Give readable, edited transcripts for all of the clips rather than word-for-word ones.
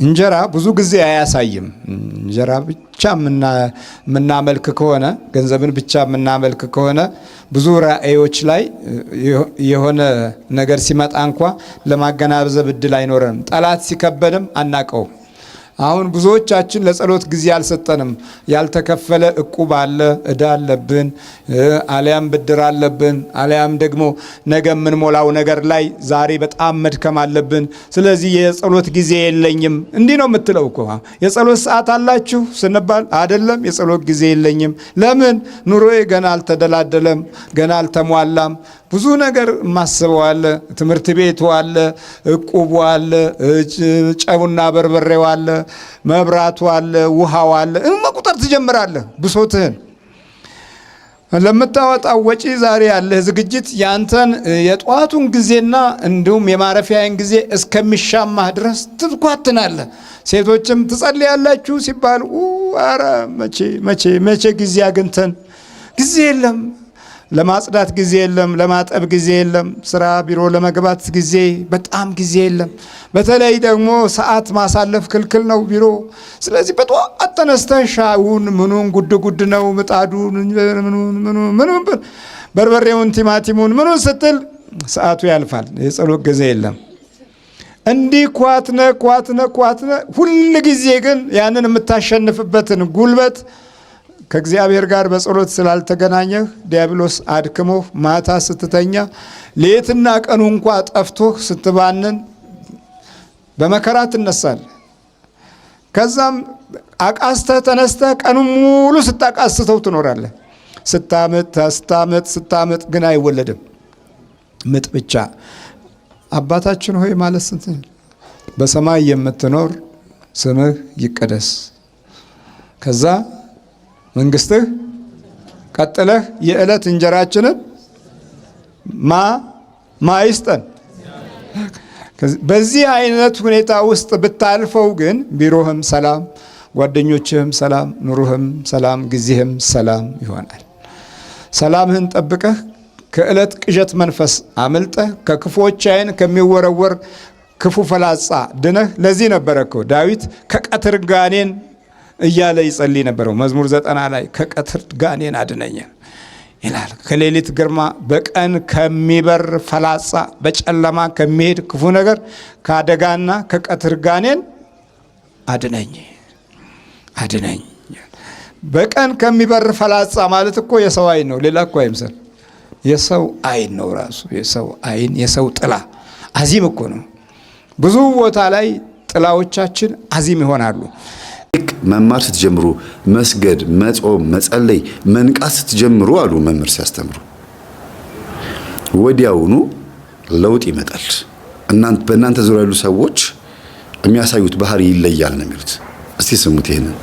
እንጀራ ብዙ ጊዜ አያሳይም። እንጀራ ብቻ የምናመልክ ከሆነ፣ ገንዘብን ብቻ የምናመልክ ከሆነ፣ ብዙ ራእዮች ላይ የሆነ ነገር ሲመጣ እንኳ ለማገናዘብ እድል አይኖረንም። ጠላት ሲከበንም አናቀውም። አሁን ብዙዎቻችን ለጸሎት ጊዜ አልሰጠንም። ያልተከፈለ እቁብ አለ፣ እዳ አለብን፣ አሊያም ብድር አለብን፣ አሊያም ደግሞ ነገ የምንሞላው ነገር ላይ ዛሬ በጣም መድከም አለብን። ስለዚህ የጸሎት ጊዜ የለኝም። እንዲህ ነው የምትለው እኮ። የጸሎት ሰዓት አላችሁ ስንባል አይደለም፣ የጸሎት ጊዜ የለኝም። ለምን? ኑሮዬ ገና አልተደላደለም፣ ገና አልተሟላም። ብዙ ነገር ማስበው አለ። ትምህርት ቤቱ አለ፣ እቁቡ አለ፣ ጨውና በርበሬው አለ፣ መብራቱ አለ፣ ውሃው አለ። መቁጠር ትጀምራለህ ብሶትህን። ለምታወጣው ወጪ ዛሬ ያለህ ዝግጅት ያንተን የጠዋቱን ጊዜና እንዲሁም የማረፊያን ጊዜ እስከሚሻማህ ድረስ ትኳትናለህ። ሴቶችም ትጸልያላችሁ ሲባል ኧረ መቼ መቼ መቼ ጊዜ አግኝተን፣ ጊዜ የለም። ለማጽዳት ጊዜ የለም። ለማጠብ ጊዜ የለም። ስራ ቢሮ ለመግባት ጊዜ በጣም ጊዜ የለም። በተለይ ደግሞ ሰዓት ማሳለፍ ክልክል ነው ቢሮ። ስለዚህ በጠዋት ተነስተህ ሻዩን ምኑን ጉድ ጉድ ነው፣ ምጣዱን ምኑን ምኑን በርበሬውን ቲማቲሙን ምኑን ስትል ሰዓቱ ያልፋል። የጸሎት ጊዜ የለም። እንዲህ ኳትነ ኳትነ ኳትነ ሁል ጊዜ ግን ያንን የምታሸንፍበትን ጉልበት ከእግዚአብሔር ጋር በጸሎት ስላልተገናኘህ ዲያብሎስ አድክሞህ ማታ ስትተኛ ሌትና ቀኑ እንኳ ጠፍቶህ ስትባንን በመከራ ትነሳለህ። ከዛም አቃስተህ ተነስተህ ቀኑን ሙሉ ስታቃስተው ትኖራለህ። ስታምጥ ስታምጥ ስታምጥ ግን አይወለድም። ምጥ ብቻ። አባታችን ሆይ ማለት ስንት? በሰማይ የምትኖር ስምህ ይቀደስ። ከዛ መንግስትህ፣ ቀጥለህ የዕለት እንጀራችንን ማ ይስጠን። በዚህ አይነት ሁኔታ ውስጥ ብታልፈው ግን ቢሮህም ሰላም፣ ጓደኞችህም ሰላም፣ ኑሮህም ሰላም፣ ጊዜህም ሰላም ይሆናል። ሰላምህን ጠብቀህ ከዕለት ቅዠት መንፈስ አምልጠህ ከክፉዎች ዓይን ከሚወረወር ክፉ ፈላጻ ድነህ። ለዚህ ነበረ እኮ ዳዊት ከቀትር ጋኔን እያለ ይጸልይ ነበረው። መዝሙር 90 ላይ ከቀትር ጋኔን አድነኝ ይላል። ከሌሊት ግርማ፣ በቀን ከሚበር ፈላጻ፣ በጨለማ ከሚሄድ ክፉ ነገር፣ ከአደጋና ከቀትር ጋኔን አድነኝ አድነኝ። በቀን ከሚበር ፈላጻ ማለት እኮ የሰው ዓይን ነው። ሌላ እኮ አይምሰል። የሰው ዓይን ነው ራሱ፣ የሰው ዓይን፣ የሰው ጥላ አዚም እኮ ነው። ብዙ ቦታ ላይ ጥላዎቻችን አዚም ይሆናሉ። መማር ስትጀምሩ፣ መስገድ፣ መጾም፣ መጸለይ፣ መንቃት ስትጀምሩ አሉ መምህር ሲያስተምሩ፣ ወዲያውኑ ለውጥ ይመጣል። በእናንተ ዙሪያ ያሉ ሰዎች የሚያሳዩት ባህሪ ይለያል ነው የሚሉት። እስቲ ስሙት ይሄንን።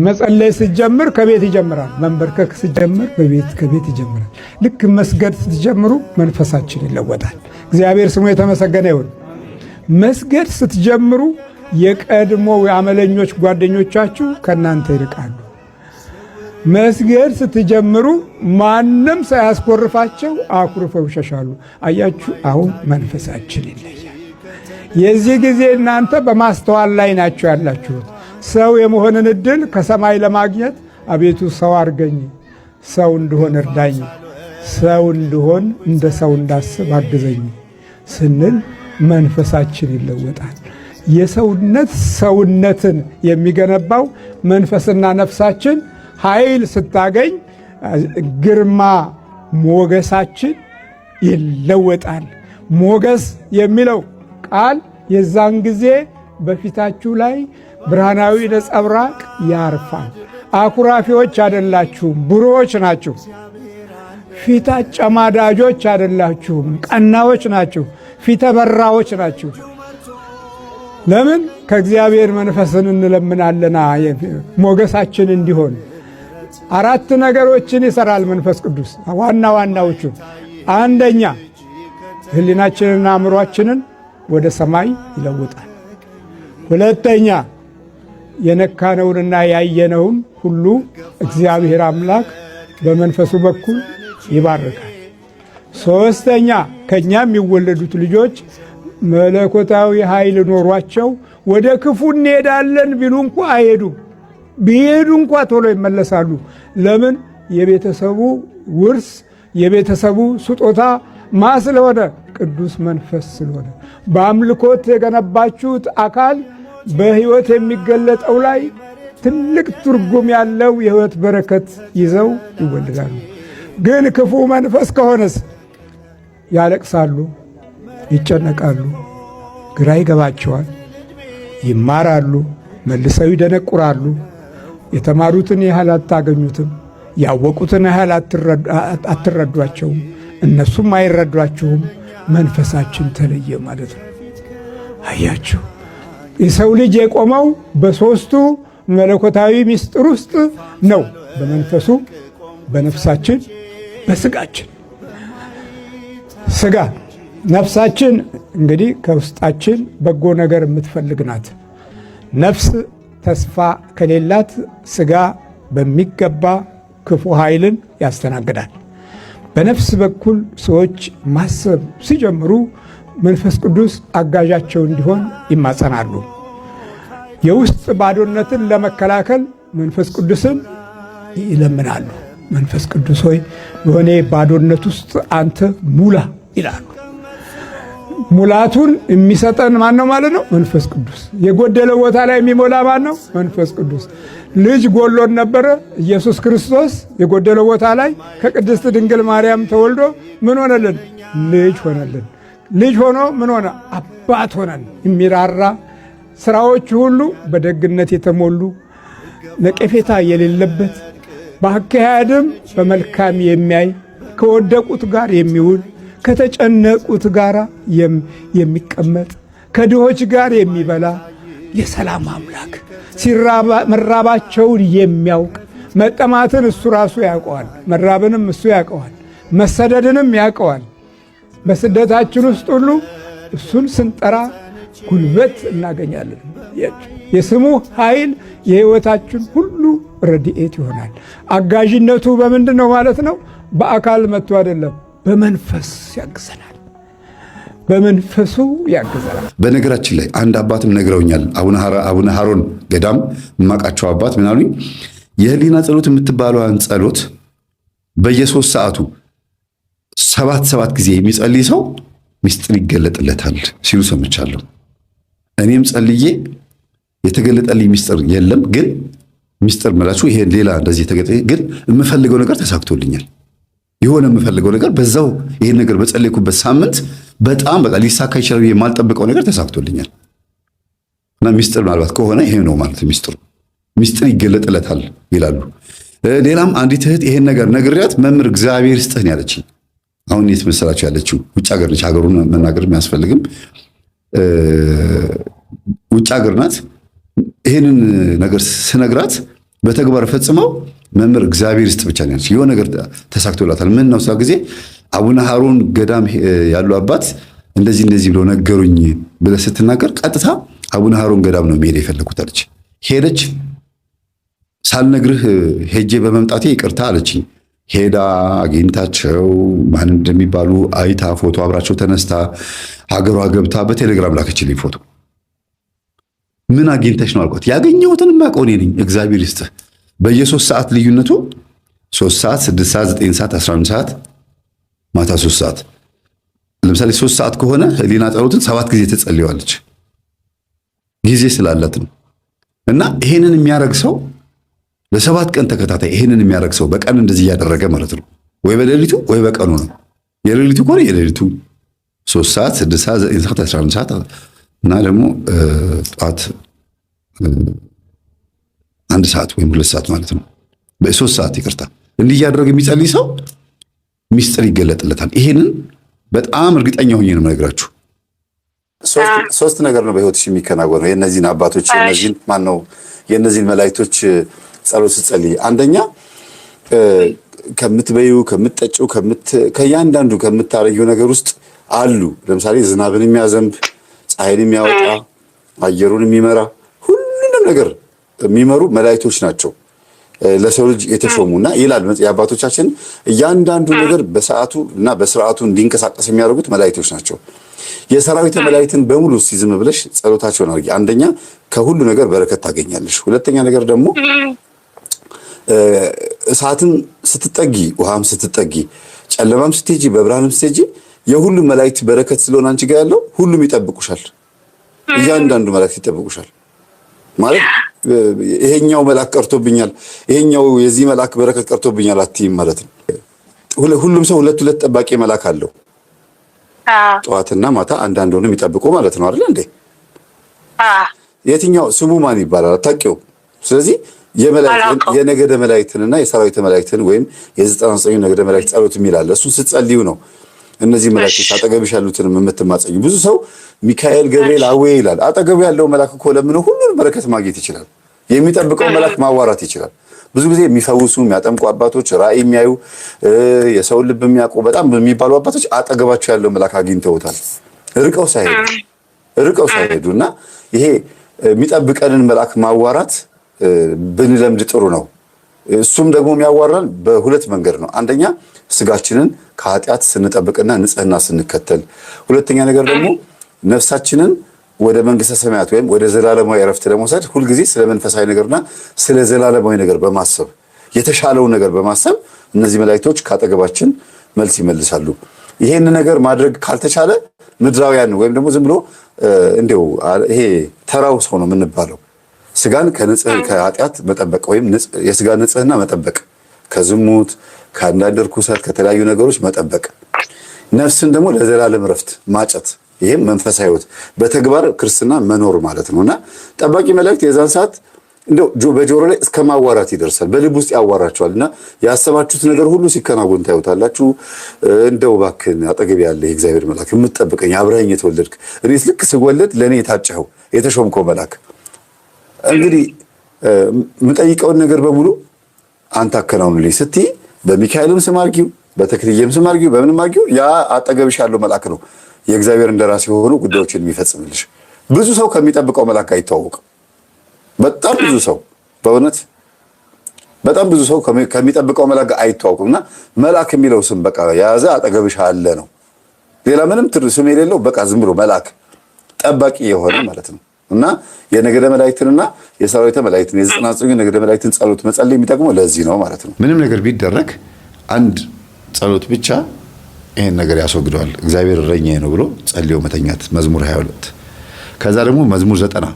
መጸለይ ስትጀምር ከቤት ይጀምራል። መንበርከክ ስትጀምር በቤት ከቤት ይጀምራል። ልክ መስገድ ስትጀምሩ መንፈሳችን ይለወጣል። እግዚአብሔር ስሙ የተመሰገነ ይሁን። መስገድ ስትጀምሩ የቀድሞ የአመለኞች ጓደኞቻችሁ ከእናንተ ይርቃሉ። መስገድ ስትጀምሩ ማንም ሳያስኮርፋቸው አኩርፈው ይሸሻሉ። አያችሁ፣ አሁን መንፈሳችን ይለያል። የዚህ ጊዜ እናንተ በማስተዋል ላይ ናችሁ ያላችሁት። ሰው የመሆንን እድል ከሰማይ ለማግኘት አቤቱ ሰው አርገኝ፣ ሰው እንድሆን እርዳኝ፣ ሰው እንድሆን እንደ ሰው እንዳስብ አግዘኝ ስንል መንፈሳችን ይለወጣል። የሰውነት ሰውነትን የሚገነባው መንፈስና ነፍሳችን ኃይል ስታገኝ ግርማ ሞገሳችን ይለወጣል። ሞገስ የሚለው ቃል የዛን ጊዜ በፊታችሁ ላይ ብርሃናዊ ነጸብራቅ ያርፋል። አኩራፊዎች አይደላችሁም፣ ብሩዎች ናችሁ። ፊት አጨማዳጆች አይደላችሁም፣ ቀናዎች ናችሁ። ፊተ በራዎች ናችሁ። ለምን? ከእግዚአብሔር መንፈስን እንለምናለና ሞገሳችን እንዲሆን። አራት ነገሮችን ይሰራል መንፈስ ቅዱስ፣ ዋና ዋናዎቹ። አንደኛ ሕሊናችንና አእምሯችንን ወደ ሰማይ ይለውጣል። ሁለተኛ የነካነውንና ያየነውን ሁሉ እግዚአብሔር አምላክ በመንፈሱ በኩል ይባርካል። ሶስተኛ ከኛ የሚወለዱት ልጆች መለኮታዊ ኃይል ኖሯቸው ወደ ክፉ እንሄዳለን ቢሉ እንኳ አይሄዱም። ቢሄዱ እንኳ ቶሎ ይመለሳሉ። ለምን? የቤተሰቡ ውርስ የቤተሰቡ ስጦታ ማ ስለሆነ? ቅዱስ መንፈስ ስለሆነ። በአምልኮት የገነባችሁት አካል በሕይወት የሚገለጠው ላይ ትልቅ ትርጉም ያለው የሕይወት በረከት ይዘው ይወለዳሉ። ግን ክፉ መንፈስ ከሆነስ ያለቅሳሉ፣ ይጨነቃሉ፣ ግራ ይገባቸዋል፣ ይማራሉ፣ መልሰው ይደነቁራሉ። የተማሩትን ያህል አታገኙትም። ያወቁትን ያህል አትረዷቸውም፣ እነሱም አይረዷችሁም። መንፈሳችን ተለየ ማለት ነው። አያችሁ፣ የሰው ልጅ የቆመው በሦስቱ መለኮታዊ ምስጢር ውስጥ ነው። በመንፈሱ፣ በነፍሳችን፣ በስጋችን። ስጋ ነፍሳችን እንግዲህ ከውስጣችን በጎ ነገር የምትፈልግ ናት። ነፍስ ተስፋ ከሌላት ስጋ በሚገባ ክፉ ኃይልን ያስተናግዳል። በነፍስ በኩል ሰዎች ማሰብ ሲጀምሩ መንፈስ ቅዱስ አጋዣቸው እንዲሆን ይማጸናሉ። የውስጥ ባዶነትን ለመከላከል መንፈስ ቅዱስን ይለምናሉ። መንፈስ ቅዱስ ሆይ በእኔ ባዶነት ውስጥ አንተ ሙላ ይላሉ። ሙላቱን የሚሰጠን ማን ነው ማለት ነው? መንፈስ ቅዱስ። የጎደለው ቦታ ላይ የሚሞላ ማን ነው? መንፈስ ቅዱስ። ልጅ ጎሎን ነበረ። ኢየሱስ ክርስቶስ የጎደለው ቦታ ላይ ከቅድስት ድንግል ማርያም ተወልዶ ምን ሆነልን? ልጅ ሆነልን። ልጅ ሆኖ ምን ሆነ? አባት ሆነን። የሚራራ ስራዎች ሁሉ በደግነት የተሞሉ ነቀፌታ የሌለበት በአካሄድም በመልካም የሚያይ ከወደቁት ጋር የሚውል ከተጨነቁት ጋር የሚቀመጥ ከድሆች ጋር የሚበላ የሰላም አምላክ መራባቸውን የሚያውቅ መጠማትን እሱ ራሱ ያውቀዋል። መራብንም እሱ ያውቀዋል። መሰደድንም ያውቀዋል። በስደታችን ውስጥ ሁሉ እሱን ስንጠራ ጉልበት እናገኛለን። የስሙ ኃይል የሕይወታችን ሁሉ ረድኤት ይሆናል። አጋዥነቱ በምንድን ነው ማለት ነው? በአካል መጥቶ አይደለም፣ በመንፈስ ያግዘናል። በመንፈሱ ያግዘናል። በነገራችን ላይ አንድ አባትም ነግረውኛል። አቡነ ሀሮን ገዳም የማውቃቸው አባት ምን አሉኝ? የህሊና ጸሎት የምትባለዋን ጸሎት በየሶስት ሰዓቱ ሰባት ሰባት ጊዜ የሚጸልይ ሰው ሚስጥር ይገለጥለታል ሲሉ ሰምቻለሁ። እኔም ጸልዬ የተገለጠልኝ ሚስጥር የለም። ግን ሚስጥር ምላችሁ ይሄ ሌላ እንደዚህ የተገለጠ ግን የምፈልገው ነገር ተሳክቶልኛል። የሆነ የምፈልገው ነገር በዛው ይሄን ነገር በጸለይኩበት ሳምንት በጣም በቃ ሊሳካ ይችላል የማልጠብቀው ነገር ተሳክቶልኛል። እና ሚስጥር ምናልባት ከሆነ ይሄ ነው ማለት ሚስጥሩ። ሚስጥር ይገለጥለታል ይላሉ። ሌላም አንዲት እህት ይሄን ነገር ነግሬያት መምህር እግዚአብሔር ይስጥህ ነው ያለችኝ። አሁን የት መሰላችሁ ያለችው? ውጭ ሀገር ነች። ሀገሩን መናገር የሚያስፈልግም ውጭ ሀገር ናት። ይሄንን ነገር ስነግራት በተግባር ፈጽመው መምህር እግዚአብሔር ይስጥ ብቻ ነው ያለች። የሆነ ነገር ተሳክቶላታል። ምን ነው ሳ ጊዜ አቡነ ሀሮን ገዳም ያሉ አባት እንደዚህ እንደዚህ ብለው ነገሩኝ ብለህ ስትናገር ቀጥታ አቡነ ሀሮን ገዳም ነው መሄድ የፈለኩት አለች። ሄደች። ሳልነግርህ ሄጄ በመምጣቴ ይቅርታ አለችኝ። ሄዳ አግኝታቸው ማን እንደሚባሉ አይታ ፎቶ አብራቸው ተነስታ ሀገሯ ገብታ በቴሌግራም ላከችልኝ ፎቶ። ምን አግኝተሽ ነው አልኳት። ያገኘሁትን የማውቀው እኔ ነኝ። እግዚአብሔር ይስጥህ። በየሶስት ሰዓት ልዩነቱ 3 ሰዓት፣ 6 ሰዓት፣ 9 ሰዓት፣ 11 ሰዓት፣ ማታ 3 ሰዓት። ለምሳሌ 3 ሰዓት ከሆነ ህሊና ጸሎትን 7 ጊዜ ትጸልየዋለች። ጊዜ ስላላት ነው። እና ይሄንን የሚያደርግ ሰው ለሰባት ቀን ተከታታይ ይሄንን የሚያደርግ ሰው በቀን እንደዚህ እያደረገ ማለት ነው። ወይ በሌሊቱ ወይ በቀኑ ነው። የሌሊቱ ከሆነ የሌሊቱ 3 ሰዓት፣ 6 ሰዓት፣ 9 ሰዓት፣ 11 ሰዓት እና ደግሞ ጠዋት 1 ሰዓት ወይም 2 ሰዓት ማለት ነው። በ3 ሰዓት ይቅርታ፣ እንዲህ እያደረገ የሚጸልይ ሰው ሚስጥር ይገለጥለታል። ይሄንን በጣም እርግጠኛ ሆኜ ነው የምነግራችሁ። ሶስት ነገር ነው በህይወትሽ የሚከናወነው የእነዚህን አባቶች የእነዚህን ማነው የእነዚህን መላእክቶች ጸሎት ስትጸልይ፣ አንደኛ ከምትበዩ ከምትጠጪው ከእያንዳንዱ ከምታረጊው ነገር ውስጥ አሉ። ለምሳሌ ዝናብን የሚያዘንብ ፀሐይን የሚያወጣ አየሩን የሚመራ ሁሉንም ነገር የሚመሩ መላእክቶች ናቸው። ለሰው ልጅ የተሾሙና ይላል የአባቶቻችን እያንዳንዱ ነገር በሰዓቱ እና በስርዓቱ እንዲንቀሳቀስ የሚያደርጉት መላእክቶች ናቸው። የሰራዊተ መላእክትን በሙሉ እስቲ ዝም ብለሽ ጸሎታቸውን አድርጊ። አንደኛ ከሁሉ ነገር በረከት ታገኛለሽ። ሁለተኛ ነገር ደግሞ እሳትም ስትጠጊ፣ ውሃም ስትጠጊ፣ ጨለማም ስትሄጂ፣ በብርሃንም ስትሄጂ የሁሉም መላእክት በረከት ስለሆነ አንቺ ጋር ያለው ሁሉም ይጠብቁሻል። እያንዳንዱ መላእክት ይጠብቁሻል። ማለት ይሄኛው መልአክ ቀርቶብኛል፣ ይሄኛው የዚህ መልአክ በረከት ቀርቶብኛል አትይም ማለት ነው። ሁሉም ሰው ሁለት ሁለት ጠባቂ መልአክ አለው። ጠዋትና ማታ አንዳንድ ሆኖ የሚጠብቁ ማለት ነው አይደል እንዴ? የትኛው ስሙ ማን ይባላል አታውቂውም። ስለዚህ የነገደ መላእክትንና የሰራዊተ መላእክትን ወይም የ99 ነገደ መላእክት ጸሎት የሚል አለ። እሱን ስትጸልዩ ነው እነዚህ መላእክቶች አጠገብሽ ያሉትን የምትማጸኙ። ብዙ ሰው ሚካኤል፣ ገብርኤል፣ አዌ ይላል። አጠገቡ ያለው መልአክ እኮ ለምኖ ሁሉን በረከት ማግኘት ይችላል። የሚጠብቀው መልአክ ማዋራት ይችላል። ብዙ ጊዜ የሚፈውሱ የሚያጠምቁ አባቶች፣ ራእይ የሚያዩ የሰውን ልብ የሚያውቁ በጣም የሚባሉ አባቶች አጠገባቸው ያለው መልአክ አግኝተውታል፣ ርቀው ሳይሄዱ ርቀው ሳይሄዱ እና ይሄ የሚጠብቀንን መልአክ ማዋራት ብንለምድ ጥሩ ነው። እሱም ደግሞ የሚያዋራን በሁለት መንገድ ነው። አንደኛ ስጋችንን ከኃጢአት ስንጠብቅና ንጽህና ስንከተል፣ ሁለተኛ ነገር ደግሞ ነፍሳችንን ወደ መንግስተ ሰማያት ወይም ወደ ዘላለማዊ እረፍት ለመውሰድ ሁልጊዜ ስለ መንፈሳዊ ነገርና ስለ ዘላለማዊ ነገር በማሰብ የተሻለውን ነገር በማሰብ እነዚህ መላእክቶች ካጠገባችን መልስ ይመልሳሉ። ይሄን ነገር ማድረግ ካልተቻለ ምድራውያን ወይም ደግሞ ዝም ብሎ እንዲያው ይሄ ተራው ሰው ነው የምንባለው። ስጋን ከንጽህ ከኃጢአት መጠበቅ ወይም የስጋ ንጽህና መጠበቅ፣ ከዝሙት ከአንዳንድ ርኩሰት ከተለያዩ ነገሮች መጠበቅ፣ ነፍስን ደግሞ ለዘላለም እረፍት ማጨት፣ ይህም መንፈሳዊ ሕይወት በተግባር ክርስትና መኖር ማለት ነውና ጠባቂ መላእክት የዛን ሰዓት እንደው በጆሮ ላይ እስከ ማዋራት ይደርሳል። በልብ ውስጥ ያዋራቸዋል እና ያሰባችሁት ነገር ሁሉ ሲከናወን ታዩታላችሁ። እንደው እባክህን አጠገብ ያለ የእግዚአብሔር መልአክ የምትጠብቀኝ አብረኸኝ የተወለድክ እኔስ ልክ ስወለድ ለእኔ የታጨኸው የተሾምከው መልአክ እንግዲህ የምጠይቀውን ነገር በሙሉ አንተ አከናውንልኝ ስትይ በሚካኤልም ስም አድርጊው፣ በተክልዬም ስም አድርጊው፣ በምንም አድርጊው ያ አጠገብሽ ያለው መልአክ ነው የእግዚአብሔር እንደራሴ የሆኑ ጉዳዮችን የሚፈጽምልሽ። ብዙ ሰው ከሚጠብቀው መልአክ አይተዋወቅም። በጣም ብዙ ሰው በእውነት በጣም ብዙ ሰው ከሚጠብቀው መልአክ አይተዋወቅም። እና መልአክ የሚለው ስም በቃ የያዘ አጠገብሽ አለ ነው። ሌላ ምንም ስም የሌለው በቃ ዝም ብሎ መልአክ ጠባቂ የሆነ ማለት ነው። እና የነገደ መላእክትንና የሰራዊተ መላእክትን የ99 ነገደ መላእክትን ጸሎት መጸለይ የሚጠቅመው ለዚህ ነው ማለት ነው። ምንም ነገር ቢደረግ አንድ ጸሎት ብቻ ይሄን ነገር ያስወግደዋል። እግዚአብሔር እረኛዬ ነው ብሎ ጸልዮ መተኛት መዝሙር 22። ከዛ ደግሞ መዝሙር 90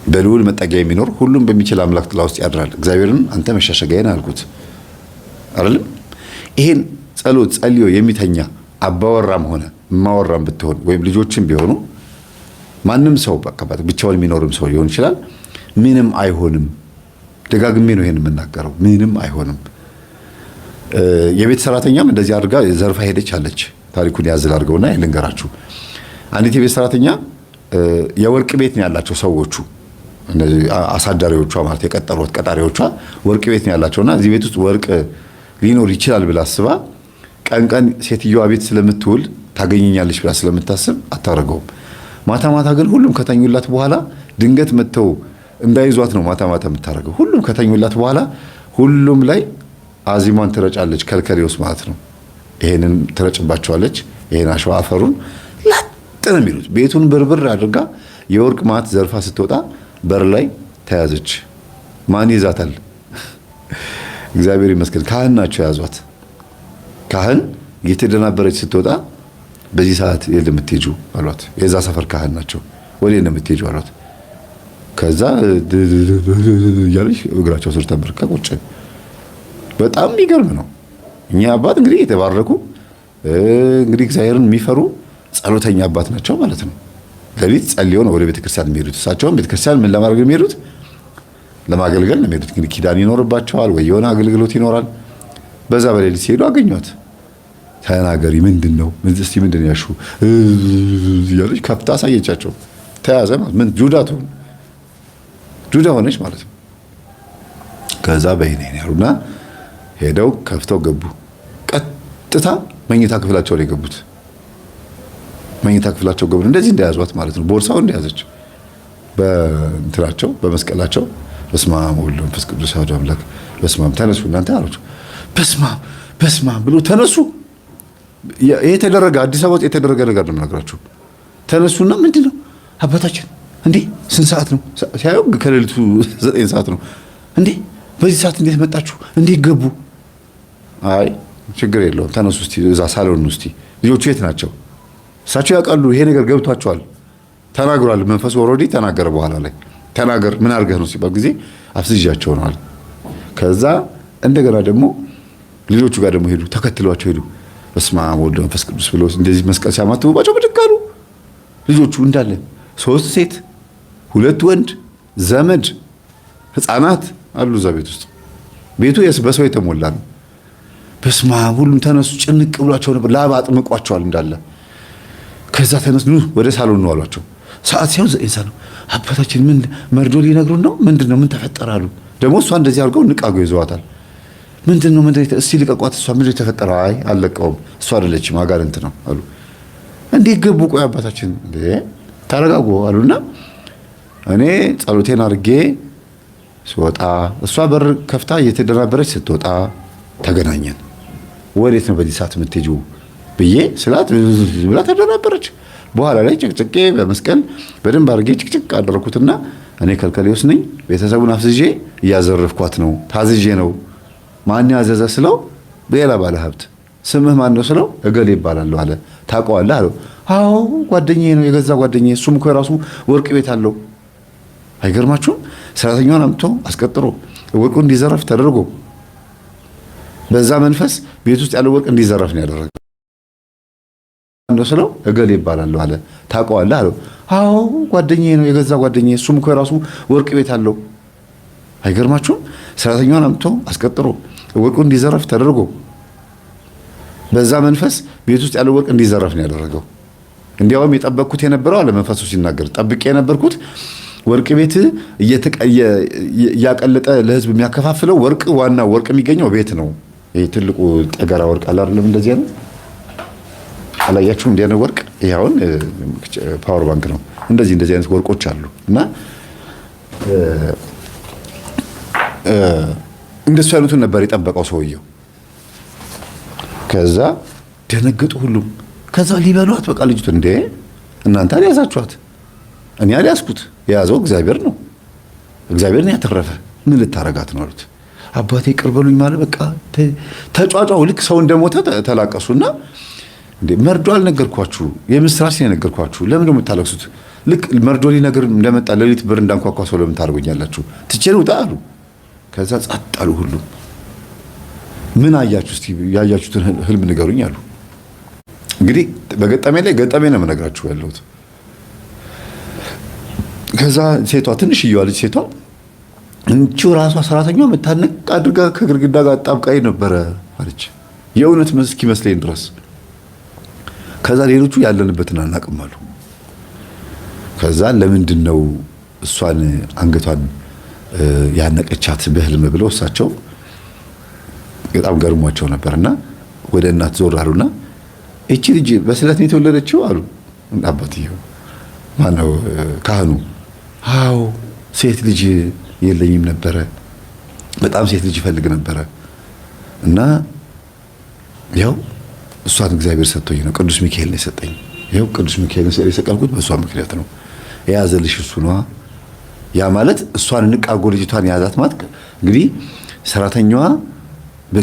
በልዑል መጠጊያ የሚኖር ሁሉም በሚችል አምላክ ጥላ ውስጥ ያድራል። እግዚአብሔርን አንተ መሸሸጊያዬ ነህ አልኩት አይደለም። ይሄን ጸሎት ጸልዮ የሚተኛ አባወራም ሆነ እማወራም ብትሆን ወይም ልጆችም ቢሆኑ ማንም ሰው በቃ ብቻውን የሚኖርም ሰው ሊሆን ይችላል። ምንም አይሆንም። ደጋግሜ ነው ይሄን የምናገረው። ምንም አይሆንም። የቤት ሰራተኛም እንደዚህ አድርጋ ዘርፋ ሄደች አለች። ታሪኩን ያዝል አድርገውና ልንገራችሁ። አንዲት የቤት ሰራተኛ የወርቅ ቤት ነው ያላቸው ሰዎቹ፣ እነዚህ አሳዳሪዎቿ ማለት የቀጠሯት ቀጣሪዎቿ ወርቅ ቤት ነው ያላቸውና እዚህ ቤት ውስጥ ወርቅ ሊኖር ይችላል ብላ አስባ ቀን ቀን ሴትዮዋ ቤት ስለምትውል ታገኘኛለች ብላ ስለምታስብ አታደርገውም። ማታ ማታ ግን ሁሉም ከተኙላት በኋላ ድንገት መጥተው እንዳይዟት ነው ማታ ማታ የምታደርገው። ሁሉም ከተኙላት በኋላ ሁሉም ላይ አዚሟን ትረጫለች፣ ከልከሌውስ ማለት ነው። ይሄንን ትረጭባቸዋለች። ይሄን አሸዋ አፈሩን ላጥ ነው የሚሉት። ቤቱን ብርብር አድርጋ የወርቅ ማት ዘርፋ ስትወጣ በር ላይ ተያዘች። ማን ይዛታል? እግዚአብሔር ይመስገን ካህን ናቸው የያዟት። ካህን እየተደናበረች ስትወጣ በዚህ ሰዓት የት የምትሄጂው አሏት። የዛ ሰፈር ካህን ናቸው። ወዴት ነው የምትሄጂው አሏት። ከዛ እያለች እግራቸው ስር ተንበርክካ ቁጭ። በጣም የሚገርም ነው። እኛ አባት እንግዲህ የተባረኩ እንግዲህ እግዚአብሔርን የሚፈሩ ጸሎተኛ አባት ናቸው ማለት ነው። ሌሊት ጸልየው ነው ወደ ቤተክርስቲያን የሚሄዱት። እሳቸውም ቤተክርስቲያን ምን ለማድረግ ነው የሚሄዱት? ለማገልገል ነው የሚሄዱት። እንግዲህ ኪዳን ይኖርባቸዋል ወይ የሆነ አገልግሎት ይኖራል። በዛ በሌሊት ሲሄዱ አገኟት። ተናገሪ፣ ምንድን ነው እስቲ ምንድን ነው ያልሺው እያለች ከፍታ አሳየቻቸው። ተያዘ ማለት ምን ጁዳ ትሁን ጁዳ ሆነች ማለት ነው። ከዛ በይኔ ያሉና ሄደው ከፍተው ገቡ። ቀጥታ መኝታ ክፍላቸው ላይ ገቡት። መኝታ ክፍላቸው ገቡ። እንደዚህ እንደያዟት ማለት ነው። ቦርሳው እንደያዘች በእንትናቸው በመስቀላቸው በስመ አብ ወወልድ ወመንፈስ ቅዱስ አሐዱ አምላክ በስመ አብ ተነሱ እናንተ አሏቸው። በስመ አብ በስመ አብ ብሎ ተነሱ። ይሄ የተደረገ አዲስ አበባ ውስጥ የተደረገ ነገር ነው የምነግራችሁ። ተነሱና ምንድን ነው አባታችን እንዴ ስንት ሰዓት ነው ሲያዩ፣ ከሌሊቱ 9 ሰዓት ነው። እንዴ በዚህ ሰዓት እንዴት መጣችሁ? እንዴት ገቡ? አይ ችግር የለውም ተነሱ እስቲ እዛ ሳሎን እስቲ ልጆቹ የት ናቸው? እሳቸው ያውቃሉ። ይሄ ነገር ገብቷቸዋል። ተናግሯል። መንፈሱ already ተናገረ። በኋላ ላይ ተናገር ምን አድርገህ ነው ሲባል ጊዜ አፍዝዣቸው ነው አለ። ከዛ እንደገና ደግሞ ልጆቹ ጋር ደግሞ ሄዱ፣ ተከትሏቸው ሄዱ። በስመ አብ ወወልድ ወመንፈስ ቅዱስ ብሎ እንደዚህ መስቀል ሲያማትቡባቸው ብድግ አሉ። ልጆቹ እንዳለ ሶስት ሴት ሁለት ወንድ ዘመድ ህፃናት አሉ እዛ ቤት ውስጥ። ቤቱ በሰው የተሞላ ነው። በስመ አብ ሁሉም ተነሱ። ጭንቅ ብሏቸው ነበር። ላብ አጥምቋቸዋል እንዳለ። ከዛ ተነሱ፣ ኑ ወደ ሳሎን ነው አሏቸው። ሰዓት ሲሆን 9 ሰዓት ነው። አባታችን ምን መርዶ ሊነግሩን ነው? ምንድን ነው? ምን ተፈጠረ አሉ። ደግሞ እሷ እንደዚህ አድርገው ንቃገው ይዘዋታል። ምንድን ነው? ምንድን እስቲ ልቀቋት። እሷ ምንድን የተፈጠረ? አይ አልለቀውም፣ እሷ አይደለችም አጋንንት ነው አሉ። እንዴት ገቡ? ቆይ አባታችን ተረጋጉ አሉና እኔ ጸሎቴን አድርጌ ስወጣ እሷ በር ከፍታ እየተደናበረች ስትወጣ ተገናኘን። ወዴት ነው በዚህ ሰዓት የምትሄጂው ብዬ ስላት ብላ ተደናበረች። በኋላ ላይ ጭቅጭቄ በመስቀል በደንብ አድርጌ ጭቅጭቅ አደረኩትና እኔ ከልከሌዎስ ነኝ፣ ቤተሰቡን አፍዝዤ እያዘረፍኳት ነው፣ ታዝዤ ነው። ማን ያዘዘ ስለው ሌላ ባለ ሀብት። ስምህ ማን ነው ስለው እገሌ ይባላለሁ አለ። ታውቀዋለህ አለው። አዎ ጓደኛዬ ነው፣ የገዛ ጓደኛዬ። እሱም እኮ የራሱ ወርቅ ቤት አለው። አይገርማችሁም? ሰራተኛዋን አምጥቶ አስቀጥሮ ወርቁ እንዲዘረፍ ተደርጎ በዛ መንፈስ ቤት ውስጥ ያለው ወርቅ እንዲዘረፍ ነው ያደረገው። ነው ስለው እገሌ ይባላለሁ አለ። ታውቀዋለህ አለው። አዎ ጓደኛዬ ነው፣ የገዛ ጓደኛዬ። እሱም እኮ የራሱ ወርቅ ቤት አለው። አይገርማችሁም? ሰራተኛዋን አምጥቶ አስቀጥሮ ወርቁ እንዲዘረፍ ተደርጎ በዛ መንፈስ ቤት ውስጥ ያለው ወርቅ እንዲዘረፍ ነው ያደረገው። እንዲያውም የጠበቅኩት የነበረው አለ መንፈሱ ሲናገር፣ ጠብቄ የነበርኩት ወርቅ ቤት እያቀለጠ ለህዝብ የሚያከፋፍለው ወርቅ፣ ዋና ወርቅ የሚገኘው ቤት ነው። ይሄ ትልቁ ጠገራ ወርቅ አለ አይደለም? እንደዚህ ነው። አላያችሁም? እንዲህ አይነት ወርቅ ይሄ አሁን power bank ነው። እንደዚህ እንደዚህ አይነት ወርቆች አሉ እና እንደሱ ያሉትን ነበር የጠበቀው ሰውየው። ከዛ ደነገጡ ሁሉም። ከዛ ሊበሏት በቃ ልጅቱ እንዴ እናንተ አልያዛችኋት፣ እኔ አልያዝኩት፣ የያዘው እግዚአብሔር ነው። እግዚአብሔር ነው ያተረፈ። ምን ልታረጋት ነው አሉት። አባቴ ይቅር በሉኝ ማለት በቃ ተጫጫው። ልክ ሰው እንደሞተ ተላቀሱና እንዴ መርዶ አልነገርኳችሁ፣ የምስራች ነው የነገርኳችሁ። ለምን ነው የምታለቅሱት? ልክ መርዶ ሊነግር እንደመጣ ሌሊት በር እንዳንኳኳ ሰው ለምን ታደርጉኛላችሁ? ትቼ ልውጣ አሉ። ከዛ ጸጥ አሉ ሁሉም። ምን አያችሁ? እስቲ ያያችሁትን ህልም ንገሩኝ አሉ። እንግዲህ በገጠሜ ላይ ገጠሜ ነው የምነግራችሁ ያለሁት። ከዛ ሴቷ ትንሽዬዋ ልጅ ሴቷ እንቺው ራሷ ሰራተኛዋ መታነቅ አድርጋ ከግድግዳ ጋር አጣብቃኝ ነበረ አለች፣ የእውነት እስኪመስለኝ ድረስ። ከዛ ሌሎቹ ያለንበትን አናውቅም አሉ። ከዛ ለምንድን ነው እሷን አንገቷን ያነቀቻት በህልም ብለው እሳቸው በጣም ገርሟቸው ነበርና ወደ እናት ዞር አሉና እቺ ልጅ በስለት ነው የተወለደችው አሉ አባትየው። ማነው ካህኑ? አዎ ሴት ልጅ የለኝም ነበረ፣ በጣም ሴት ልጅ ይፈልግ ነበረ እና ያው እሷን እግዚአብሔር ሰጥቶኝ ነው፣ ቅዱስ ሚካኤል ነው የሰጠኝ። ይኸው ቅዱስ ሚካኤል የሰቀልኩት በእሷ ምክንያት ነው። የያዘልሽ እሱ ነዋ። ያ ማለት እሷን ንቅ አድርጎ ልጅቷን የያዛት ማለት እንግዲህ ሰራተኛዋ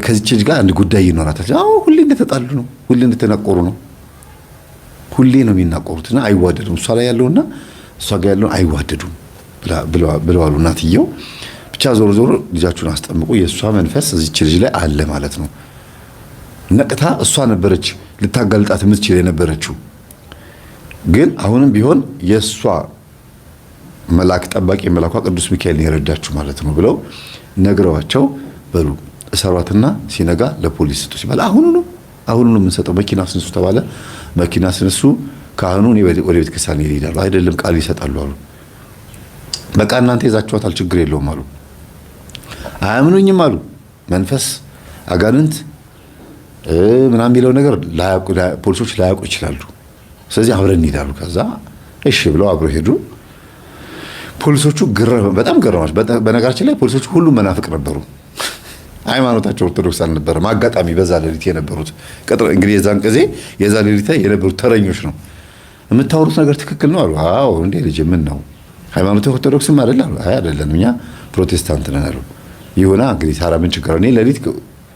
ከዚች ልጅ ጋር አንድ ጉዳይ ይኖራታል። አዎ ሁሌ እንደተጣሉ ነው፣ ሁሌ እንደተናቆሩ ነው፣ ሁሌ ነው የሚናቆሩት እና አይዋደዱም። እሷ ላይ ያለውና እሷ ጋር ያለውን አይዋደዱም ብለዋሉ እናትየው። ብቻ ዞሮ ዞሮ ልጃችሁን አስጠምቁ፣ የእሷ መንፈስ እዚች ልጅ ላይ አለ ማለት ነው። ነቅታ እሷ ነበረች ልታጋልጣት የምትችል የነበረችው። ግን አሁንም ቢሆን የእሷ መልአክ ጠባቂ መላኳ ቅዱስ ሚካኤል የረዳችሁ ማለት ነው ብለው ነግረዋቸው፣ በሉ እሰሯትና ሲነጋ ለፖሊስ ስጡ ሲባል አሁኑ ነው አሁኑ ነው የምንሰጠው፣ መኪና አስነሱ ተባለ። መኪና አስነሱ። ካህኑ እኔ ወደ ቤተ ክርስቲያን ይሄዳሉ። አይደለም ቃል ይሰጣሉ አሉ። በቃ እናንተ ይዛችኋታል፣ ችግር የለውም አሉ። አያምኑኝም አሉ። መንፈስ አጋንንት ምናምን የሚለው ነገር ፖሊሶች ላያውቁ ይችላሉ። ስለዚህ አብረን እንሄዳሉ። ከዛ እሺ ብለው አብረው ሄዱ። ፖሊሶቹ በጣም ገረማቸው። በነገራችን ላይ ፖሊሶቹ ሁሉም መናፍቅ ነበሩ። ሃይማኖታቸው ኦርቶዶክስ አልነበረም። አጋጣሚ በዛ ሌሊት የነበሩት እንግዲህ የዛን ጊዜ የዛ ሌሊት የነበሩት ተረኞች ነው። የምታወሩት ነገር ትክክል ነው አሉ። አዎ እንዴ ልጅ ምን ነው ሃይማኖት ኦርቶዶክስም አይደል አሉ። አይ አይደለም እኛ ፕሮቴስታንት ነን አሉ። ይሁና እንግዲህ ታዲያ ምን ችግር፣ እኔ ሌሊት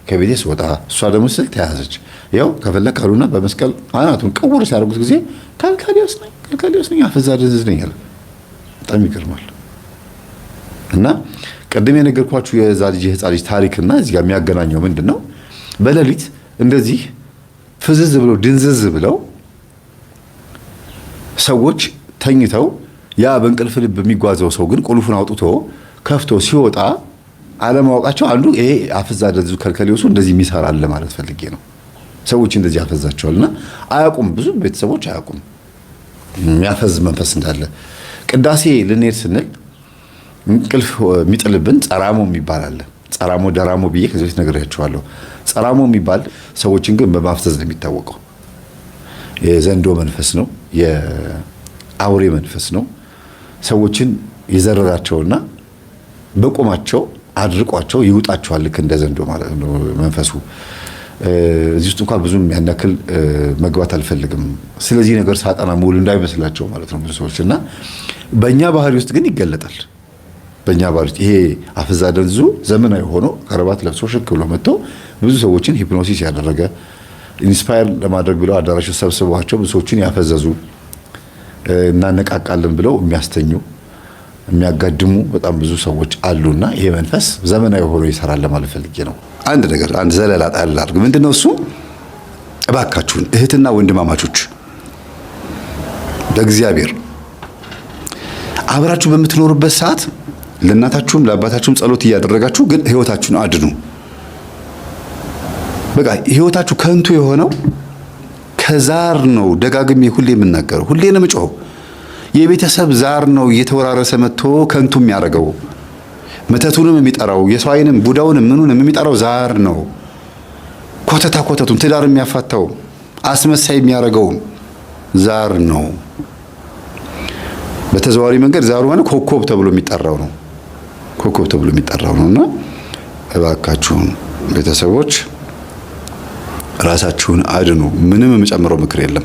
ከቤቴ ስወጣ እሷ ደግሞ ስል ተያዘች። ያው ከፈለክ አሉና በመስቀል አናቱን ቅውር ሲያደርጉት ጊዜ ካልካሊዮስ ነኝ ካልካሊዮስ ነኝ አፈዛ ደንዝዝ ነኝ አለ። በጣም ይገርማል። እና ቅድም የነገርኳችሁ የዛ ልጅ የህፃን ልጅ ታሪክና እዚህ ጋር የሚያገናኘው ምንድን ነው? በሌሊት እንደዚህ ፍዝዝ ብለው ድንዝዝ ብለው ሰዎች ተኝተው ያ በእንቅልፍ ልብ የሚጓዘው ሰው ግን ቁልፉን አውጥቶ ከፍቶ ሲወጣ አለማወቃቸው አንዱ ይሄ አፍዛ ደንዝዙ ከልከሌዎሱ እንደዚህ የሚሰራ አለ ማለት ፈልጌ ነው። ሰዎች እንደዚህ ያፈዛቸዋልና አያውቁም። ብዙ ቤተሰቦች አያውቁም የሚያፈዝ መንፈስ እንዳለ። ቅዳሴ ልንሄድ ስንል እንቅልፍ የሚጥልብን ጸራሞ የሚባል አለ። ጸራሞ ደራሞ ብዬ ከዚህ በፊት ነግሬያቸዋለሁ። ጸራሞ የሚባል ሰዎችን ግን በማፍዘዝ ነው የሚታወቀው። የዘንዶ መንፈስ ነው፣ የአውሬ መንፈስ ነው። ሰዎችን የዘረራቸውና በቁማቸው አድርቋቸው ይውጣቸዋል። ልክ እንደ ዘንዶ ማለት ነው መንፈሱ። እዚህ ውስጥ እንኳን ብዙም ያን ያክል መግባት አልፈልግም። ስለዚህ ነገር ሳጠና ሙሉ እንዳይመስላቸው ማለት ነው ብዙ ሰዎች እና በእኛ ባህሪ ውስጥ ግን ይገለጣል። በእኛ ባህሪ ውስጥ ይሄ አፍዛ ደንዝዙ ዘመናዊ ሆኖ ከረባት ለብሶ ሽክ ብሎ መጥቶ ብዙ ሰዎችን hypnosis ያደረገ inspire ለማድረግ ብለው አዳራሽ ሰብስበዋቸው ብዙ ሰዎችን ያፈዘዙ እናነቃቃለን ብለው የሚያስተኙ የሚያጋድሙ በጣም ብዙ ሰዎች አሉና ይሄ መንፈስ ዘመናዊ ሆኖ ይሰራል ለማለት ፈልጌ ነው። አንድ ነገር አንድ ዘለላ ጣል አድርግ። ምንድነው እሱ? እባካችሁን እህትና ወንድማማቾች በእግዚአብሔር አብራችሁ በምትኖሩበት ሰዓት ለእናታችሁም ለአባታችሁም ጸሎት እያደረጋችሁ ግን ህይወታችሁን አድኑ። በቃ ህይወታችሁ ከንቱ የሆነው ከዛር ነው። ደጋግሜ ሁሌ የምናገረው ሁሌ ነው የምጮኸው። የቤተሰብ ዛር ነው እየተወራረሰ መጥቶ ከንቱ የሚያደርገው። መተቱንም የሚጠራው የሰው ዓይንም ቡዳውንም ምኑንም የሚጠራው ዛር ነው። ኮተታ ኮተቱን ትዳር የሚያፋታው አስመሳይ የሚያደርገው ዛር ነው። በተዘዋዋሪ መንገድ ዛሩ ማለት ኮከብ ተብሎ የሚጠራው ነው። ኮከብ ተብሎ የሚጠራው ነውና እባካችሁን ቤተሰቦች ራሳችሁን አድኑ። ምንም የምጨምረው ምክር የለም።